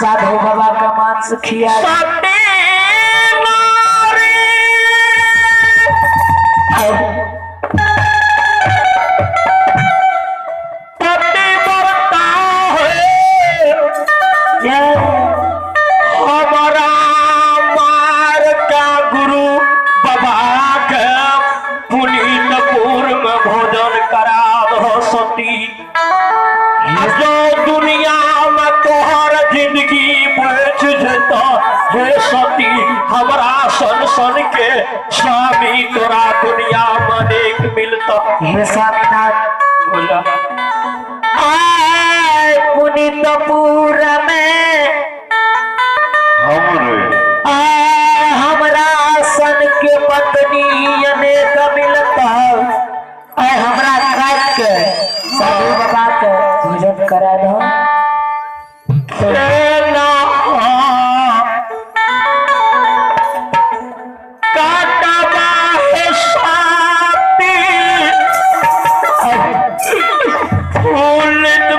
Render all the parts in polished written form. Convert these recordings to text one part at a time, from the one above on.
साधु बाबा का मांस खिया सती नारी पतिव्रता है हमारा मार का गुरु बाबा के पुनीतपुर में भोजन करा दो सती। जो दुनिया में तोहर जिंदगी बच जेतो हे सती, हमरा सन सन के स्वामी तोरा दुनिया में देख मिलता। हे स्वामीनाथ बोला आय पुनीतपुर में हमरे आय हमरा सन के पत्नी अनेक मिलता। आय हमरा काट के साधु बाबा के भोजन करा दो।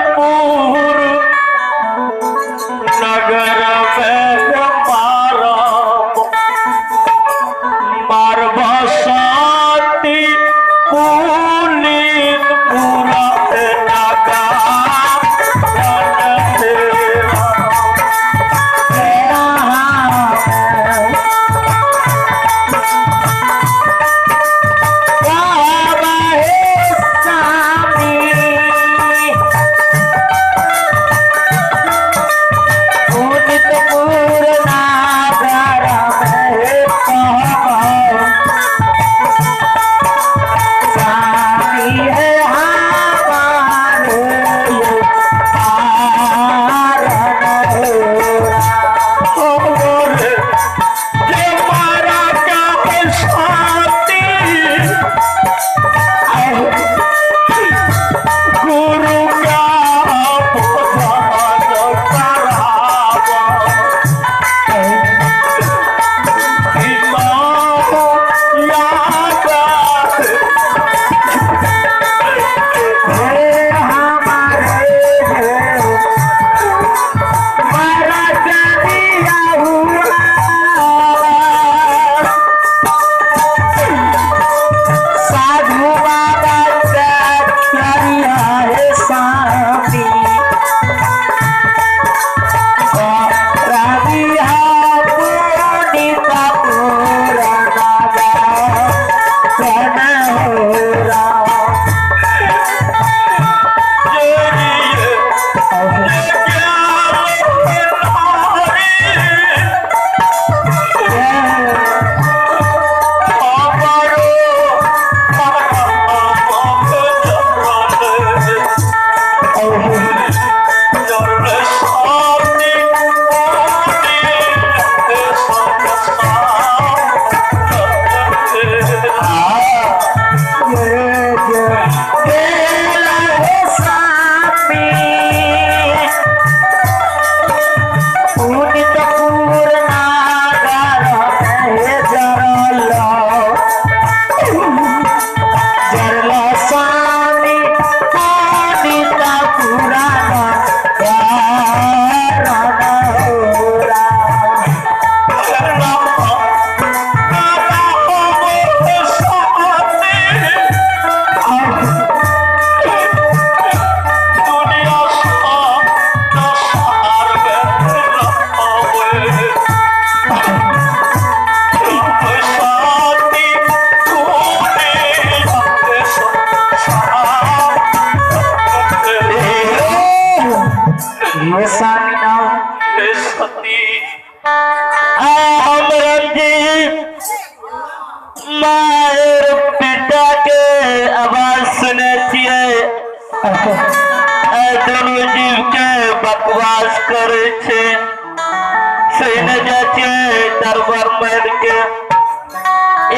फूलपुर नगर में मारब साथी पुनीतपुर दुनू जीव के बकवास करे छे सही जाते दरबार मार के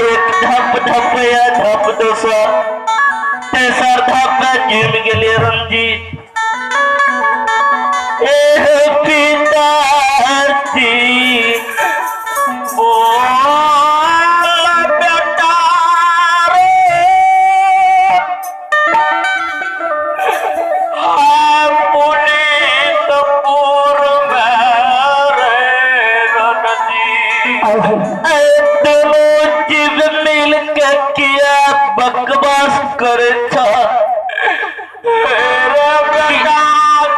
एक धप धप या धप दोसर तेसर धप में जिम गेलिए रंजीत। एह पिताजी बोल बेटा रे पुनीतपुर में करे छ रे बेटा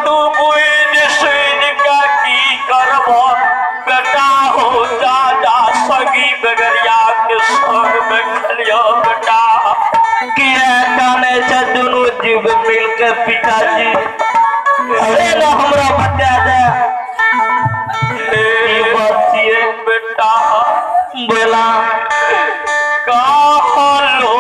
तू बुझ सुन के की करब बेटा हो जा जा सगी बगरिया के संग में खेलियो बेटा किया काने छ दुनू जीव मिल के पिताजी से न हमरा बता दे ई बात छिए बेटा बोला कहलो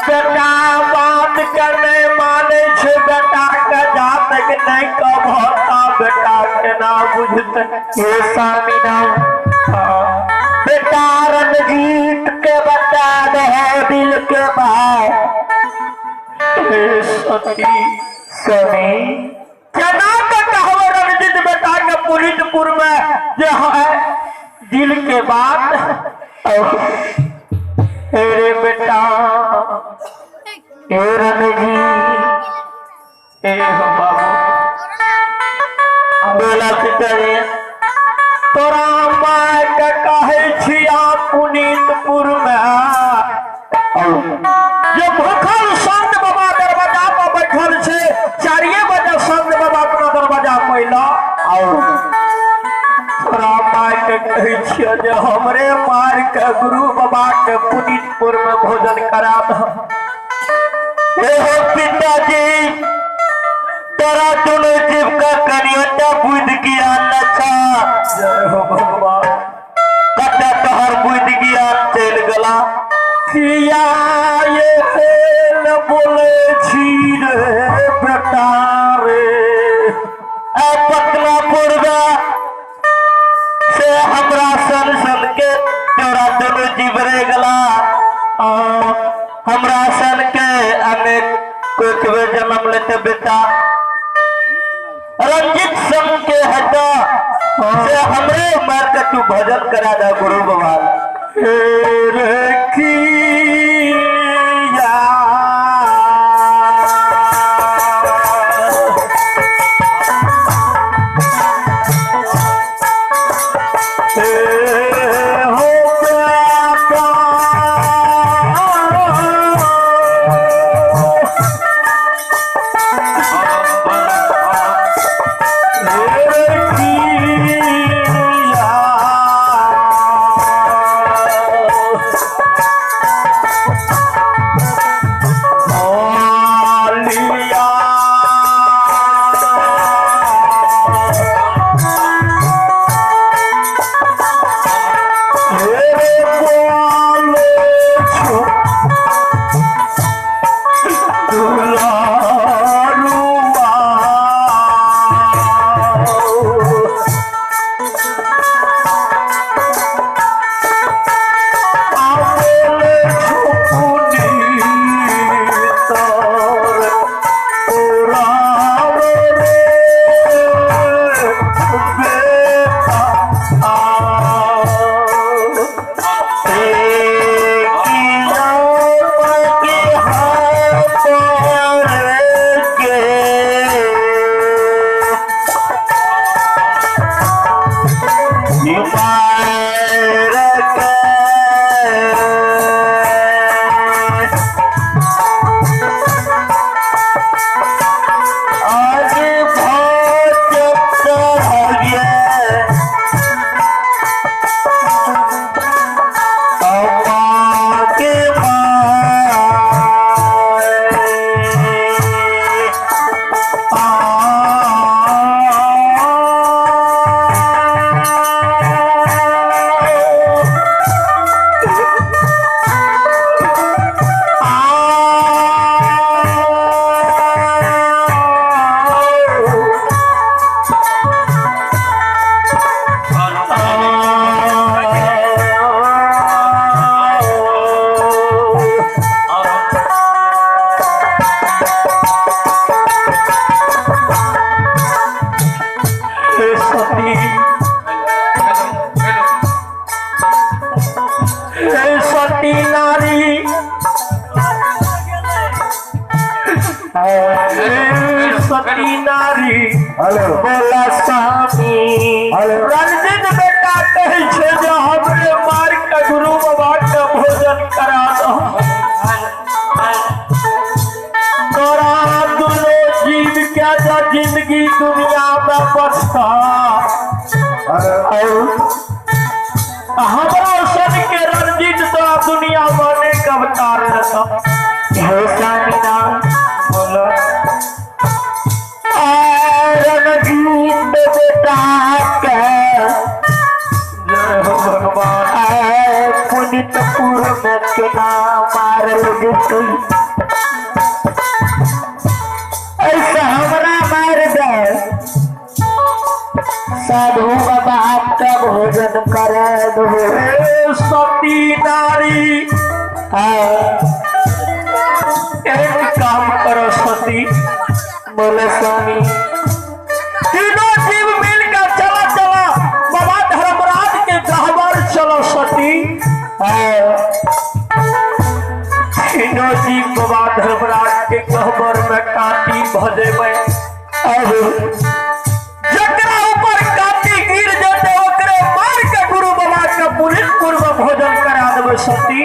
बेटा बात करने माने छे बेटा के जात के नहीं कभता बेटा के ना बुझते हे स्वामी नाम बेटा रणजीत के बता दे दिल के बात हे सती स्वामी केना के कहबो रणजीत बेटा के पुरीतपुर में जे है दिल के बात अरे बेटा ए रणजीत ए हो बाबू बोला पिताजी तोरा माय के कहै छी पुनीतपुर में जे भूखल संत बाबा दरवाजा पर बैठल छे 4 बजे संत बाबा अपना दरवाजा पर अइला और तोरा माय के कहै छियै जे हमरे मार के गुरु बाबा के पुनीतपुर में भोजन करा दह। हे हो पिताजी तोरा दुनू जीव का कनियोटा बुद्धि ज्ञान न छा। जय हो भगवान। कतऽ तोहर बुद्धि ज्ञान चलि गेला। किया ये बोले छी रे बेटा रे आ पतलापुर से हमरा सन सन के तोरा दुनू जीव रे गेला। हमरा सन के अनेक कोखबे जन्म लेते बेटा रंजित संग के हटा से हमरे मार के तू भजन करा दे गुरु बाबा। किया हो बेटा सती नारी बोला स्वामी रंजित बेटा कहै छे जे हमरे मार के गुरु बाबा के भोजन करा दो। तोरा दुनो जीव के जो जिंदगी दुनिया में बसता हमरा सन के रंजित तोरा दुनिया में अनेक अवतार लेता। हे स्वामी नाम बोलो रंजीत बेटा के जय हो भगवान। पुनीतपुर में केना मारल जेतै ऐसा हमरा मार दे साधु बाबा का भोजन करे दो। सती नारी एक काम करो सती बोले स्वामी तीनों जीव मिलकर चला चला बाबा धर्मराज के गहबर चलो सती। तीनों जीव बाबा धर्मराज के गहबर में काटी भजेबै जकरा ऊपर काटी गिर जेतै ओकरे मार के गुरु बाबा के पुनीतपुर सती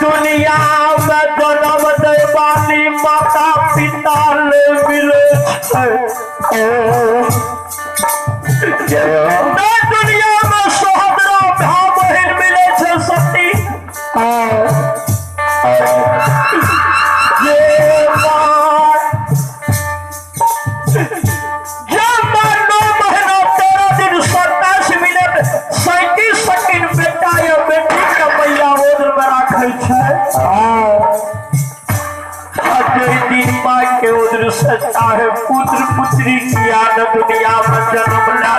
दुनिया में जन्म दैवानी माता पिता ले मिले दुनिया में सहोदरा भाई बहन मिले सती जे माँ 9 महीना 13 दिन 27 मिनट 37 सेकंड बेटा या बेटी के मैया ओदर में राखै छै दिन माँ के उदर से चाहे पुत्र पुत्री किया न दुनिया में जन्म ला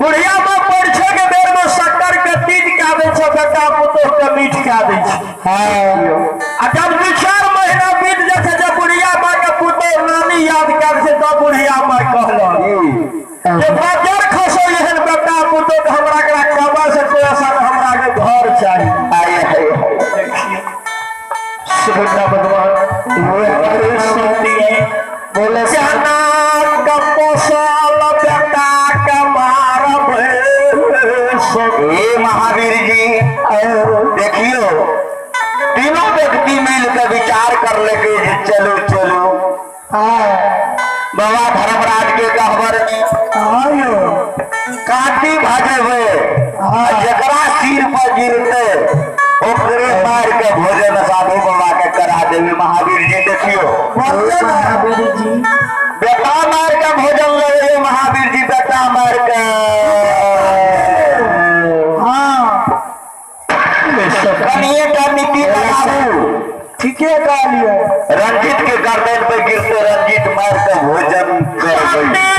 बुढ़िया में परिछे के बेर में शक्कर के तीज के दै छै बेटा पुतोह के मीठ के दै छै। आ जब 2-4 महीना बीत जाइ छै जब बुढ़िया माँ के पुतोह नानी याद कर छै तब बुढ़िया माँ कहलक जे बजर खसो एहन बेटा पुतोह के हमरा के कमा से कोई आसान हमरा के घर चाही। देखिए सुभद्रा भगवान बोले जना का पोसल बेटा के मारब। हे महावीर जी देखियो तीनों व्यक्ति मिलकर विचार कर लेके चलो चलो बाबा धर्मराज के गहबर में काटी भजे हुए जकरा गिरते ओकरे मार के भोजन साधु बाबा के करा देवे। महावीर जी देखियो महावीर जी बेटा मार के भोजन लगे महावीर जी बेटा मार के। हाँ कनिए का नीति लगाबू। ठीके कहलिए। रंजीत के गर्दन पे गिरते रंजीत मार के भोजन करबै।